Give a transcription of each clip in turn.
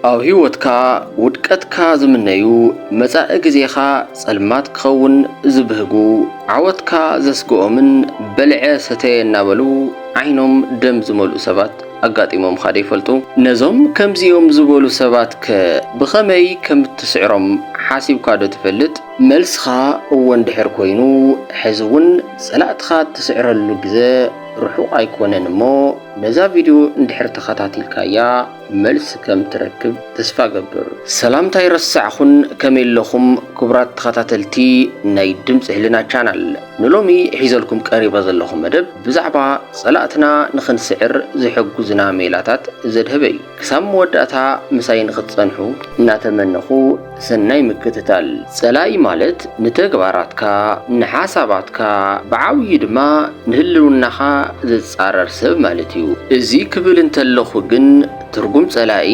ኣብ ህይወትካ ውድቀትካ ዝምነዩ፣ መጻኢ ግዜኻ ጸልማት ክኸውን ዝብህጉ፣ ዓወትካ ዘስግኦምን በልዐ ሰተየ እናበሉ ዓይኖም ደም ዝመልኡ ሰባት ኣጋጢሞምኻ ዶ ይፈልጡ? ነዞም ከምዚኦም ዝበሉ ሰባትከ ብኸመይ ከም እትስዕሮም ሓሲብካ ዶ ትፈልጥ? መልስኻ እወ እንድሕር ኮይኑ፣ ሕዚ እውን ጸላእትኻ እትስዕረሉ ግዘ ርሑቕ ኣይኮነን እሞ፣ ነዛ ቪድዮ እንድሕር ተኸታቲልካያ፣ መልሲ ከም ትረክብ ተስፋ እገብር። ሰላምታ ኣይረሳዕኹን፣ ከመይ ኣለኹም ክቡራት ተኸታተልቲ ናይ ድምፂ ህልና ቻናል? ንሎሚ ሒዘልኩም ቀሪበ ዘለኹ መደብ ብዛዕባ ጸላእትና ንኽንስዕር ዝሕግዙና ሜላታት ዘድህበ እዩ። ክሳብ መወዳእታ ምሳይ ንኽትጸንሑ እናተመነኹ፣ ሰናይ ምክትታል። ጸላኢ ማለት ንተግባራትካ፣ ንሓሳባትካ፣ ብዓብዩ ድማ ንህልውናኻ ዝጻረር ሰብ ማለት እዩ። እዚ ክብል እንተለኹ ግን፣ ትርጉም ጸላኢ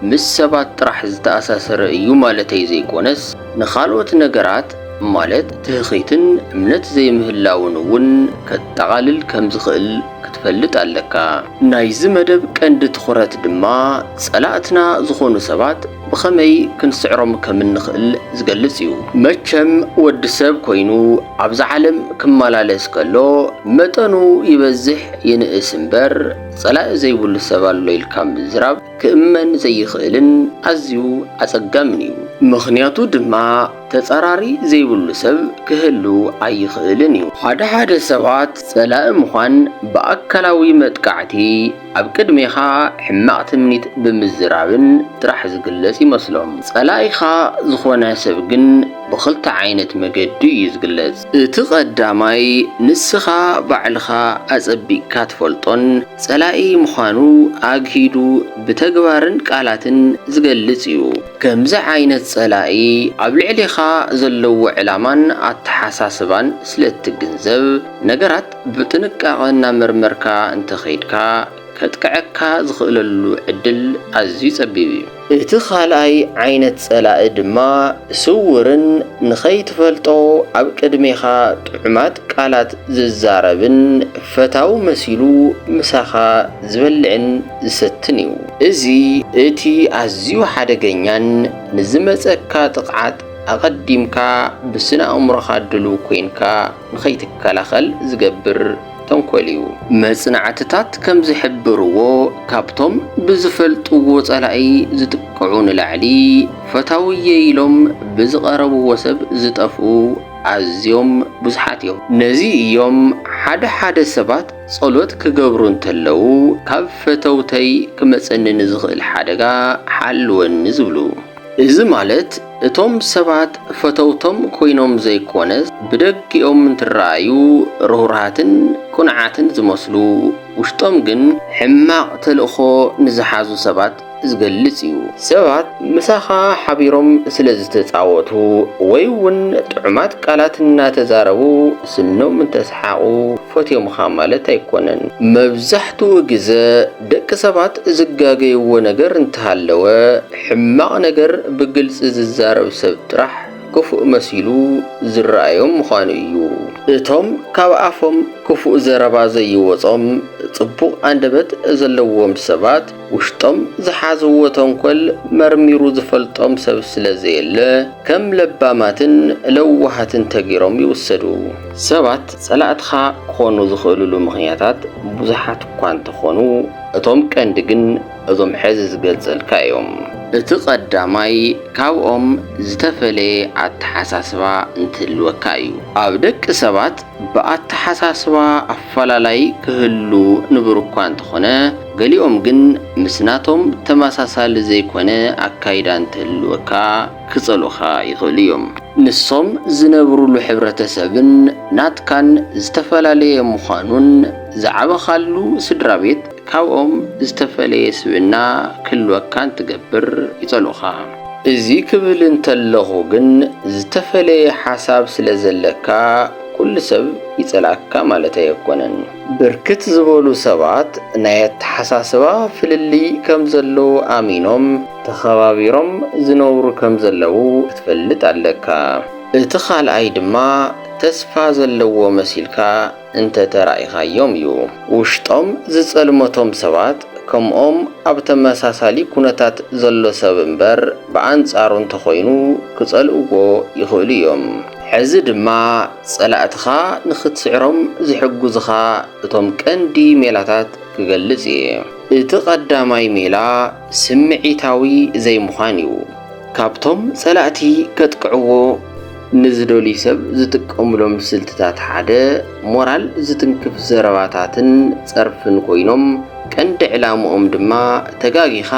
ምስ ሰባት ጥራሕ ዝተኣሳሰረ እዩ ማለተይ ዘይኮነስ፣ ንኻልኦት ነገራት ማለት ትህኺትን እምነት ዘይምህላውን እውን ከጠቓልል ከም ዝኽእል ክትፈልጥ ኣለካ። ናይዚ መደብ ቀንዲ ትኹረት ድማ ጸላእትና ዝኾኑ ሰባት ብኸመይ ክንስዕሮም ከም እንኽእል ዝገልጽ እዩ። መቸም ወዲ ሰብ ኮይኑ ኣብዛ ዓለም ክመላለስ ከሎ መጠኑ ይበዝሕ ይንእስ እምበር፣ ጸላኢ ዘይብሉ ሰብ ኣሎ ኢልካ ምዝራብ ክእመን ዘይኽእልን ኣዝዩ ኣጸጋምን እዩ። ምኽንያቱ ድማ ተጻራሪ ዘይብሉ ሰብ ክህሉ ኣይኽእልን እዩ። ሓደ ሓደ ሰባት ጸላኢ ምዃን ብኣካላዊ መጥቃዕቲ፣ ኣብ ቅድሜኻ ሕማቕ ትምኒት ብምዝራብን ጥራሕ ዝግለጽ ይመስሎም። ጸላኢኻ ዝኾነ ሰብ ግን ብኽልተ ዓይነት መገዲ እዩ ዝግለጽ። እቲ ቀዳማይ ንስኻ ባዕልኻ ኣጸቢቕካ ትፈልጦን ጸላኢ ምዃኑ ኣግሂዱ ብተግባርን ቃላትን ዝገልጽ እዩ። ከምዚ ዓይነት ጸላኢ ኣብ ልዕሌኻ ዘለዎ ዕላማን ኣተሓሳስባን ስለ እትግንዘብ፣ ነገራት ብጥንቃቐ እናመርመርካ እንተኸይድካ፣ ከጥቅዐካ ዝኽእለሉ ዕድል ኣዝዩ ጸቢብ እዩ። እቲ ካልኣይ ዓይነት ጸላኢ ድማ ስውርን ንኸይትፈልጦ ኣብ ቅድሜኻ ጥዑማት ቃላት ዝዛረብን ፈታዊ መሲሉ ምሳኻ ዝበልዕን ዝሰትን እዩ። እዚ እቲ ኣዝዩ ሓደገኛን ንዝመጸካ ጥቕዓት ኣቐዲምካ ብስነ ኣእምሮኻ ድሉው ኮይንካ ንኸይትከላኸል ዝገብር ተንኮል እዩ። መጽናዕትታት ከም ዝሕብርዎ፣ ካብቶም ብዝፈልጥዎ ጸላኢ ዝጥቅዑ ንላዕሊ፣ ፈታውየ ኢሎም ብዝቐረብዎ ሰብ ዝጠፍኡ ኣዝዮም ብዙሓት እዮም። ነዚ እዮም ሓደ ሓደ ሰባት ጸሎት ክገብሩ እንተለዉ፣ ካብ ፈተውተይ ክመጸኒ ንዝኽእል ሓደጋ ሓልወኒ ዝብሉ። እዚ ማለት፣ እቶም ሰባት ፈተውቶም ኮይኖም ዘይኮነስ፣ ብደጊኦም እንትረኣዩ ርሁራትን ቅኑዓትን ዝመስሉ፣ ውሽጦም ግን ሕማቕ ተልእኾ ንዝሓዙ ሰባት ዝገልጽ እዩ። ሰባት ምሳኻ ሓቢሮም ስለ ዝተጻወቱ ወይ እውን ጥዑማት ቃላት እናተዛረቡ ስኖም እንተሰሓቑ ፈትዮምኻ ማለት ኣይኮነን። መብዛሕትኡ ግዘ ደቂ ሰባት ዝጋገይዎ ነገር እንተሃለወ፣ ሕማቕ ነገር ብግልጺ ዝዛረብ ሰብ ጥራሕ ክፉእ መሲሉ ዝረኣዮም ምዃኑ እዩ። እቶም ካብ ኣፎም ክፉእ ዘረባ ዘይወጾም ጽቡቕ ኣንደበት ዘለዎም ሰባት፣ ውሽጦም ዝሓዝዎ ተንኮል መርሚሩ ዝፈልጦም ሰብ ስለ ዘየለ፣ ከም ለባማትን ለዋሃትን ተገይሮም ይውሰዱ። ሰባት ጸላእትኻ ክኾኑ ዝኽእሉሉ ምኽንያታት ብዙሓት እኳ እንተኾኑ፣ እቶም ቀንዲ ግን እዞም ሕዚ ዝገልጸልካ እዮም። እቲ ቀዳማይ፣ ካብኦም ዝተፈለየ ኣተሓሳስባ እንትህልወካ እዩ። ኣብ ደቂ ሰባት ብኣተሓሳስባ ኣፈላላይ ክህሉ ንቡር እኳ እንተኾነ፣ ገሊኦም ግን ምስ ናቶም ተመሳሳሊ ዘይኮነ ኣካይዳ እንትህልወካ ክጸልኡኻ ይኽእሉ እዮም። ንሶም ዝነብሩሉ ሕብረተሰብን ናትካን ዝተፈላለየ ምዃኑን ዝዓበኻሉ ስድራ ቤት ካብኦም ዝተፈለየ ስብእና ክህልወካ እንትገብር ይጸልኡኻ። እዚ ክብል እንተለኹ ግን፣ ዝተፈለየ ሓሳብ ስለ ዘለካ ኩሉ ሰብ ይጸልኣካ ማለት ኣይኮነን። ብርክት ዝበሉ ሰባት ናይ ኣተሓሳስባ ፍልልይ ከም ዘሎ ኣሚኖም፣ ተኸባቢሮም ዝነብሩ ከም ዘለዉ ክትፈልጥ ኣለካ። እቲ ካልኣይ ድማ፣ ተስፋ ዘለዎ መሲልካ እንተ ተራኢኻዮም እዩ። ውሽጦም ዝጸልመቶም ሰባት ከምኦም ኣብ ተመሳሳሊ ኩነታት ዘሎ ሰብ እምበር ብኣንጻሩ እንተኾይኑ ክጸልእዎ ይኽእሉ እዮም። ሕዚ ድማ ጸላእትኻ ንኽትስዕሮም ዝሕግዙኻ እቶም ቀንዲ ሜላታት ክገልጽ እየ። እቲ ቀዳማይ ሜላ ስምዒታዊ ዘይምዃን እዩ። ካብቶም ጸላእቲ ከጥቅዕዎ ንዝደልዩ ሰብ ዝጥቀሙሎም ስልትታት ሓደ ሞራል ዝትንክፍ ዘረባታትን ጸርፍን ኮይኖም ቀንዲ ዕላምኦም ድማ ተጋጊኻ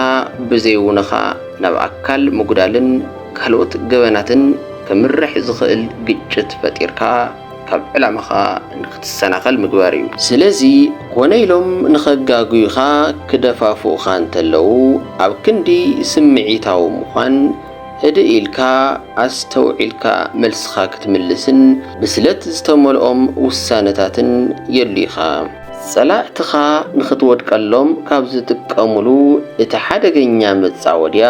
ብዘይውንኻ ናብ ኣካል ምጉዳልን ካልኦት ገበናትን ከምርሕ ዝኽእል ግጭት ፈጢርካ ካብ ዕላማኻ ንክትሰናኸል ምግባር እዩ። ስለዚ ኮነ ኢሎም ንኸጋግዩኻ ክደፋፍኡኻ እንተለዉ ኣብ ክንዲ ስምዒታዊ ምዃን ህድእ ኢልካ ኣስተውዒልካ መልስኻ ክትምልስን ብስለት ዝተመልኦም ውሳነታትን የድልዩኻ። ጸላእትኻ ንኽትወድቀሎም ካብ ዝጥቀሙሉ እቲ ሓደገኛ መጻወድያ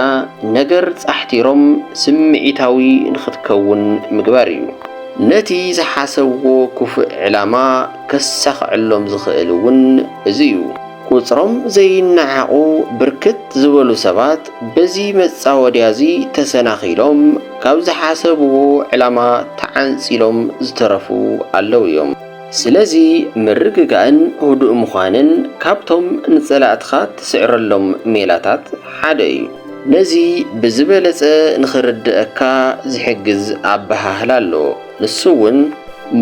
ነገር ጻሕቲሮም ስምዒታዊ ንኽትከውን ምግባር እዩ። ነቲ ዝሓሰብዎ ክፉእ ዕላማ ከሳኽዐሎም ዝኽእል እውን እዚ እዩ። ቁጽሮም ዘይነዓቑ ብርክት ዝበሉ ሰባት በዚ መጻወድያ እዚ ተሰናኺሎም ካብ ዝሓሰብዎ ዕላማ ተዓንጺሎም ዝተረፉ ኣለዉ እዮም። ስለዚ ምርግጋእን ህዱእ ምዃንን ካብቶም ንጸላእትኻ ትስዕረሎም ሜላታት ሓደ እዩ። ነዚ ብዝበለጸ ንኽርድኣካ ዝሕግዝ ኣበሃህላ ኣሎ። ንሱ እውን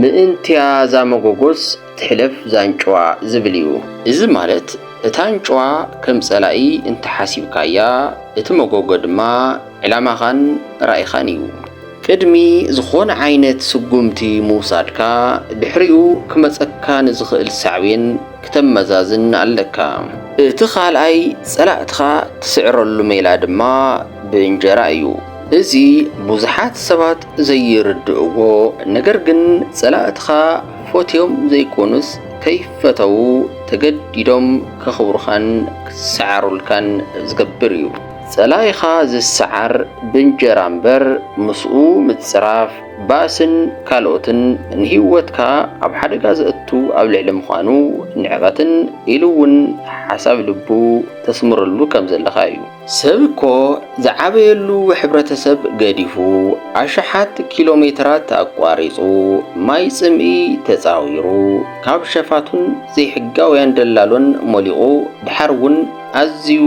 ምእንትያ እዛ መጎጎስ ትሕለፍ ዛንጭዋ ዝብል እዩ። እዚ ማለት እታ ኣንጭዋ ከም ጸላኢ እንተሓሲብካያ እቲ መጎጎ ድማ ዕላማኻን ራኢኻን እዩ። ቅድሚ ዝኾነ ዓይነት ስጉምቲ ምውሳድካ ድሕሪኡ ክመጸካ ንዝኽእል ሳዕቤን ክተመዛዝን ኣለካ። እቲ ካልኣይ ጸላእትኻ ትስዕረሉ ሜላ ድማ ብእንጀራ እዩ። እዚ ብዙሓት ሰባት ዘይርድእዎ ነገር ግን ጸላእትኻ ፈትዮም ዘይኮኑስ ከይፈተዉ ተገዲዶም ከኽብሩኻን ክሰዓሩልካን ዝገብር እዩ። ጸላኢኻ ዝሰዓር ብእንጀራ እምበር ምስኡ ምጽራፍ ባእስን ካልኦትን ንህይወትካ ኣብ ሓደጋ ዘእቱ ኣብ ልዕሊ ምዃኑ ንዕቐትን ኢሉ እውን ሓሳብ ልቡ ተስምረሉ ከም ዘለኻ እዩ። ሰብ እኮ ዝዓበየሉ ሕብረተሰብ ገዲፉ ኣሽሓት ኪሎ ሜትራት ኣቋሪጹ ማይ ጽምኢ ተጻዊሩ ካብ ሸፋቱን ዘይሕጋውያን ደላሎን ሞሊቑ ድሓር እውን ኣዝዩ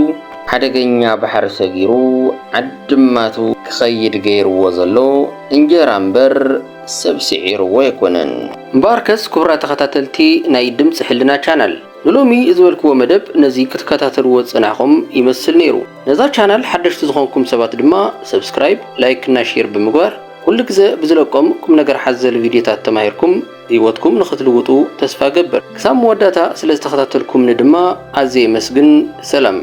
ሓደገኛ ባሕሪ ሰጊሩ ዓድማቱ ክኸይድ ገይርዎ ዘሎ እንጀራ እምበር ሰብ ስዒርዎ ኣይኮነን። እምበኣርከስ ክቡራት ተኸታተልቲ ናይ ድምፂ ሕልና ቻናል ንሎሚ ዝበልክዎ መደብ ነዚ ክትከታተልዎ ዝጸናሕኹም ይመስል ነይሩ። ነዛ ቻናል ሓደሽቲ ዝኾንኩም ሰባት ድማ ሰብስክራይብ፣ ላይክ እና ሼር ብምግባር ኩሉ ግዘ ብዝለቆም ቁም ነገር ሓዘል ቪድዮታት ተማሂርኩም ህይወትኩም ንኽትልውጡ ተስፋ ገብር። ክሳብ መወዳእታ ስለ ዝተኸታተልኩምኒ ድማ ኣዝየ የመስግን። ሰላም።